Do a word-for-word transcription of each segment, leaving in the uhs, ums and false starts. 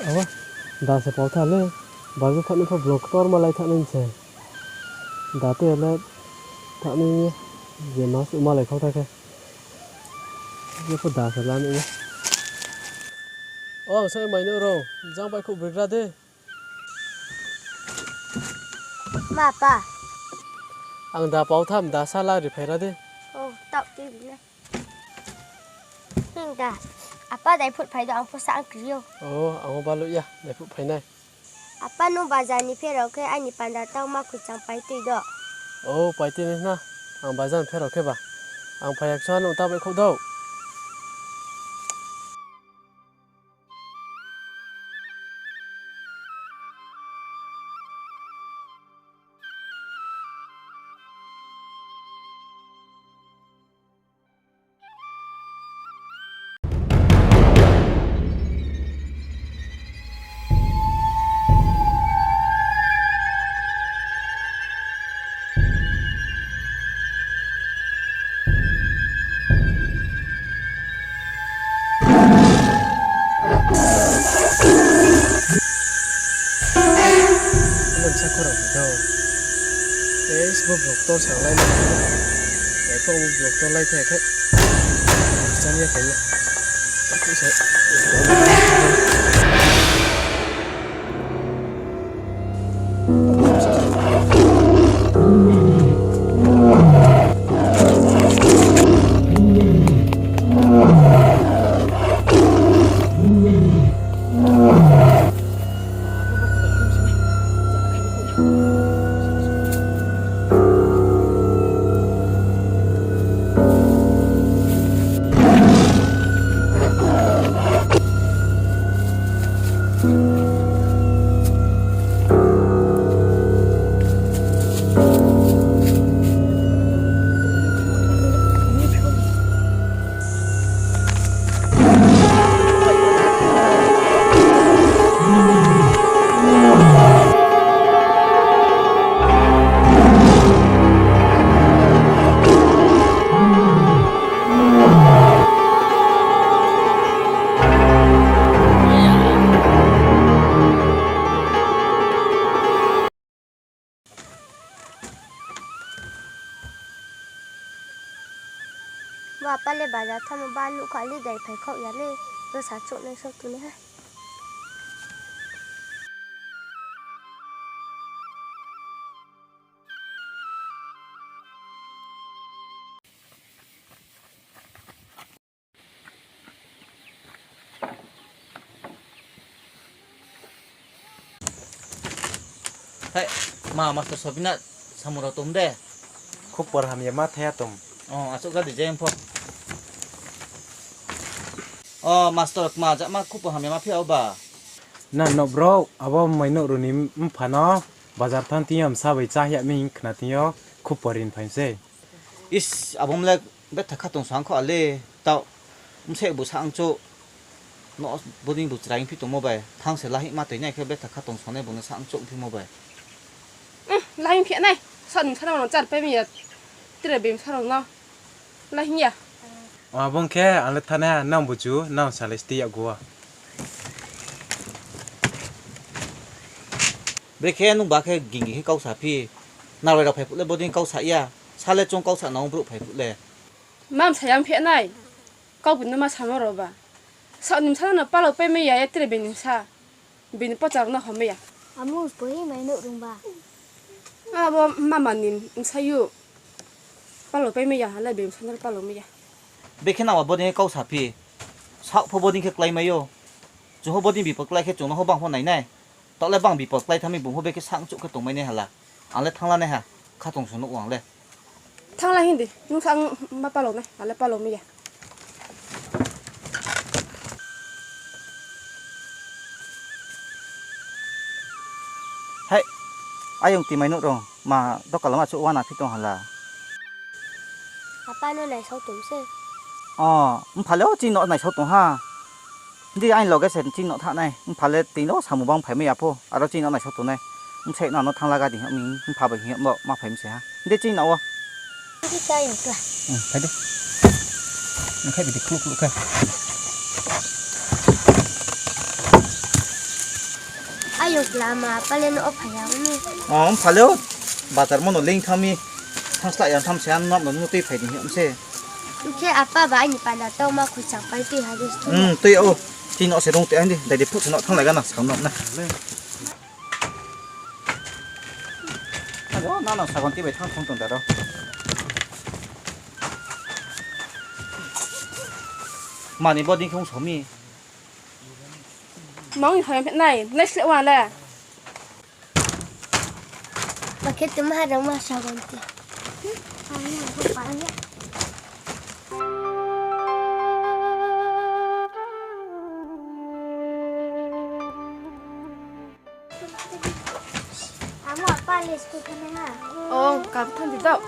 Abo, da se pau tha le, bazar thanng ni pho blong ktor malai thanng ni se. Da te le thanng ni je ma suh malai khau tha khe. Je pho da se la ni. O, ang sai mai no rao, jang bai khouh brigra de. Ma apa. Ang da pau tham da sala ri phaira de. O, taoh tui bile. Hing da. Apa dai phut phai do ang pho sa ang kri ou. O, ang o baluh ya, dai phut phai nai. Apa nung bazar ni pherao khe aini panda tau ma khuichang pai tui do. O, pai tui nai na. Ang bazar ni pherao khe ba. Ang phai ya khe sa nung ta bai khouh dou. Ano bsa khorang phi tho. Tei se bo blong ktor sa lai na. Tei pho bo blong ktor lai thai khe. Cham ya khe ya. Tei se. Bo apa le bazar thanngmo ba nuh kha le dai phai khaoh ya le, bo sa chouh nai sao tui nai ha. Hai, ma, master Sobina, samung rao tom de? Khupor hamya ma thaiha tom. O, achouh ga di je pho. O, master, kma jama khupor hamya ma phi ya o ba? Na no bro, abo mainouh rao ni mpha no bazar thanng thing yo bsa bai chá ya mi hing khna thing yo khupor ri phai mi sei. Is, abo mle betha kha tong sang kho ale, taoh, bsa bu sa ang chouh, no bodei bu chrai phi tongmo bai, thanng se lahing ma toi nai khe betha kha tong songnai bung no sa ang chouh phimo bai. Lahing phi nai, sa ni bsa no char pai mi ya, tre bini bsa rao no, lahing ya. Abo ong khe ang le thanng nai ha, nang buju, nang salai sti yakgu wo. Brekhe nung ba khe gingi khe kau sa phi, narbai rao phai phuh le bodei kau sa ya, sa le choung kau sa nang brouh phai phuh le. Mam sa yang phi nai, kau bu no ma samo rao ba. Sa ni bsa no palao pai mai ya, ya tre bini bsa. Bini pocha rao no hom mai ya. Amo, boi mainouh rung ba. Abo mama ni bsa yo. Palao pai mai ya, ale bini bsa no palao mai ya. Bekhe nang ba bodei khe kau sa phi. Saoh pho bodei khe klái mai ou. Chung pho bodei bipot klái khe chung no pho bang pho nai nai. Taoh le bang bipot klái thanng mi bung pho bekhe sa ang chouh khe tong mai nai hala. Ang le thanng la nai ha, khatungsung nuh o ang le. Thanng la hing di, nung sa ang ma palao nai, ang le palao mai ya. Hai, ayong ti mainouh rung, ma dokalama chouh uana phi tong hala. Apa no naisao tong se. O, mpha le o chini no naisao tong ha. Di aini loge se chini no thanng nai. Mpha le tini no samung bang phai mai ya pho. Aro chini no naisao tong nai. Bsa no ano thanng la ga di hing mi, mpha bai hing mo ma phai mi se ha. Di chini no o. Di chai ni kla. Hmm, phai di. Nung khai bidi khluh khluh khe. Yokla ma, apa le no o phai ya ni. O, ong phale o. Bazar mo no leing thanng mi. Thanng slah ya tham se, ang nrao no tui phai di hing se. Hing khe apa ba aini panda tau ma khuichang pai tui ha di. Hmm, tui o. Tini no se rung tui ha di. Dai di phuh se no thanng lai ga na, sa no na. Aro, nana sagon tui bai thanng thong tong da ro. Mani bo dei khe ong so mi. Mang ni hoi phet nai, nai sleh wa le. Ba khe tuma ha rang ma sagon tui. Amo apa le school thanng nai ha? O, kar thanng di tau.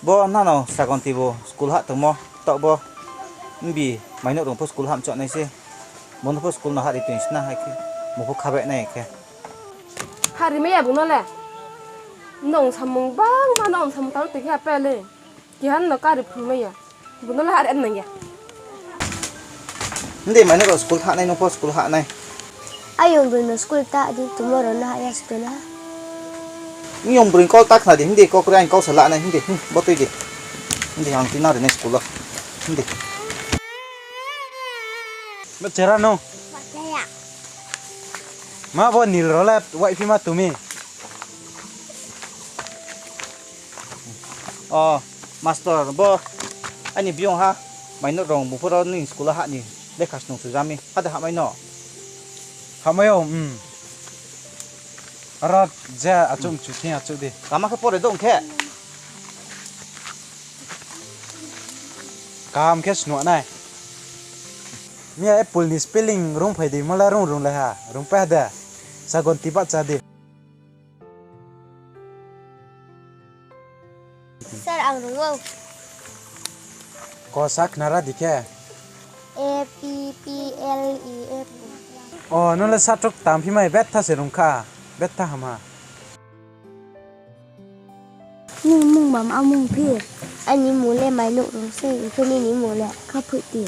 Bo nano sagon tui bo school hah tongmo, taoh bo. Mbi mainouhrung pho school hah mchoh nai se. Bo no pho school no hah ri tong sna hai khe. Bo pho khabai nai khe. Hah ri mai ya bung no le. Nung samung bangma nung samung tang tui khe apa le. Keha no kari phung mai ya. Bung no le hah ri nang ya. Hindai mainouhrung school hah nai, nung pho school hah nai. Ayong broi no school ta di, tomorrow no hah ya sto na. Ayong broi kau ta khna di, hindai kau kri ang kau sa la nai, hindai, hmm, bo tui di. Hindai ang tui na ri nai school o. Hindai. Ba chera no. Ma bo nil ro le wai phi ma tumi. O, master, bo aini biyong ha, mainouhrung bung pho ro ni school ha ni lekha snung suja mi, ha de hah mai no? Hah mai o, um. Aro je achouh mchu thing achouh di. Kama khe pore dong khe. Kaham khe snuh nai. Miya apple ni spelling rung phai di, mo le rung rung lai ha, rung pai ha de. Sagon tui bahcha di. Sir, ang rung ou. Ko sa khnara di khe. A P P L E apple. O, nung le satruk tam phi mai betha se rung kha. Betha ham ha. Nini mung bam a mung phi? Aini mung le Mainouhrung se, hing khe nini mung le? Khaphoiti.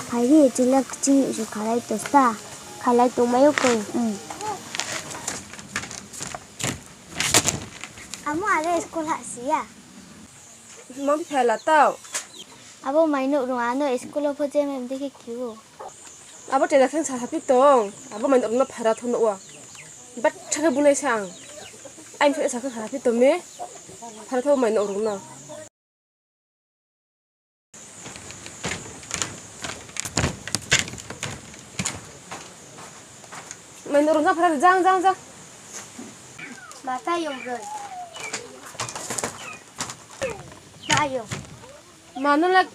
Phai di, chini le kching su khalai tong sta. Khalai tongmai ou koi. Amo ale school hah si ya. Mang phi phai la tau. Abo Mainouhrung ano school wo pho je mem dei khe khi ou. Abo tela khe sa saphi tong. Abo Mainouhrung no phara thong no wa. Betha khe bunai sa ang. Aini sa khe saphi tong mi. Phara thong Mainouhrung no. Mainouhrung jang phara jang jang jang. Ma ta yong broi. Ma yong. Ma no le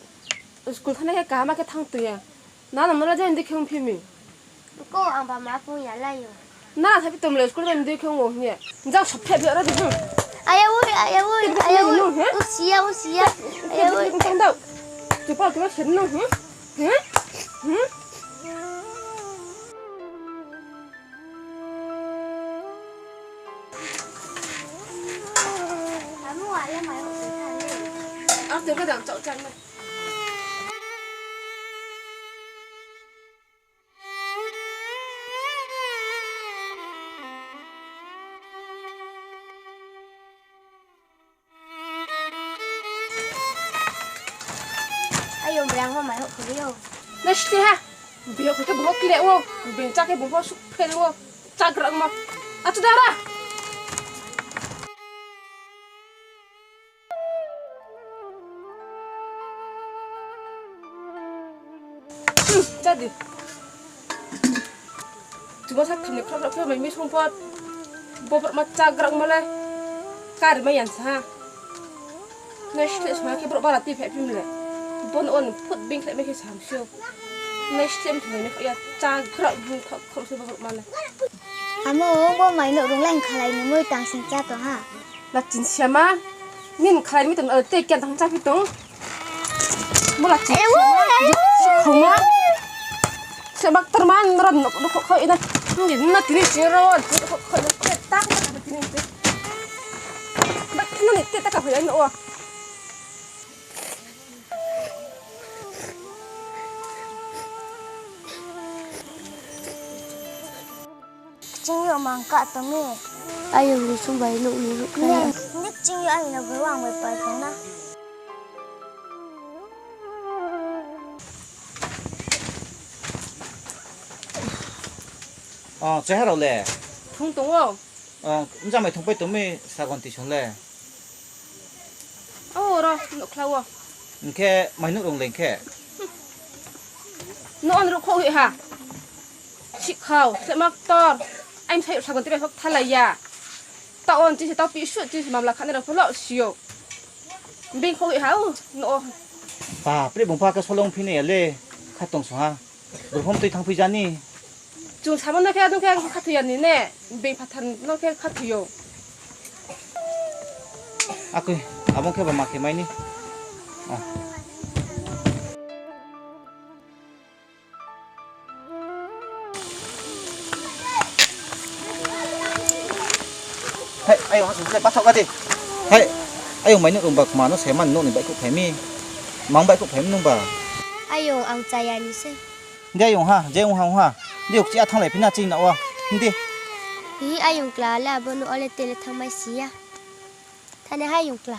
school thanngnai khe kaham khe thanng tong ya. Na, na, no le jang dei khe ongphi mi. Ko ang ba ma phung ya lai ou. Na, na, thabi tong le school bai dei khe ong ou hing ye. Jang sop phe bi ora di, hmm. Aya oi, aya oi, aya oi. Usia, usia. Aya oi. Tang dau. Chupal, chupal, sir no, hmm? Hmm? Hmm? Ang tong ka dang chau chang na. Ayo, brang ho mai ho kuri yo. Na sini ha. Biyo khe bung kle wo. Bung cha khe bung su phel wo. Chagrak ma. Achu dara. Hmm, jadi. Chuma sa khamni khrok khrok khe mai mi song pot. Bo brouh ma chagrak ma le. Kari mai yan sa. Nai sle sma khe brouh bara tui phe phim le. Bon on phut bing khle mai khe sam sio. Nai sle mthung mai khe ya chagrak bung khok khok se bo brouh ma le. Amo bo Mainouhrung le khalai ni moi tang sing cha tong ha. Na chin siama, nin khalai mi tong, te kian tang cha phi tong. Mo la chin siama, khoma. Sebak terman ran nok nok khoi na. Ni na tini sing ro, nok khoi na, ta ka tini te. Bak na ni te ta ka phai no. Ching yo mang ka tong mi. Ayong ni sung bai nuh ni ruh khnai. Nik ching yo ani no bai wang bai pai tong na. O, cheha rao le? Thung tong ou. O, mjamai thungpai tong mi sagon tisong le? O, ro, nouhkhla wo. Hing khe mainouh rung le hing khe? Nouh on ruh khouh hoih ha. Sihkhau, slema ktor. Aini bsayouh sagon tre pho kthalai ya. Taoh on chini se taoh pisuh chini se mamla khanai rao pho lo si ou. Being khouh hoih ha, o, nouh o. Bapre, bung pha khe solong phi nai ya le, kha tong song ha. Brouh pho mtui thanngphi ja ni. Chung samo no khe, adong khe khathoi ya ni ne, being phathar no khe khathoi ou. Akoi, abo khe ba ma khe mai ni. O. Hai, ayong, ha, sung le pathaoh ka di. Hai, ayong, mainouh rung ba kma no se man nouh ni baihkhouh phai mi. Mang baihkhouh phai mi nung ba. Ayong, ang chaya ni se. Di ayong ha, je ong ha, ong ha. Di okchi a thannglai phi na chini nouh wo. Di. Hi, ayong kla le abo nouh wo le te le thanngmai si ya. Thani ha ayong kla.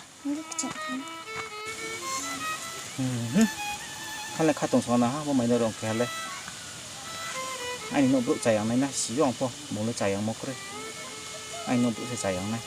Kha le kha tong song na ha, bo mainouh rung khe ha le. Aini nouh brouh chayang nai na, si yo ang pho, bung le chayangmo kroi. Aini nouh brouh se chayang nai.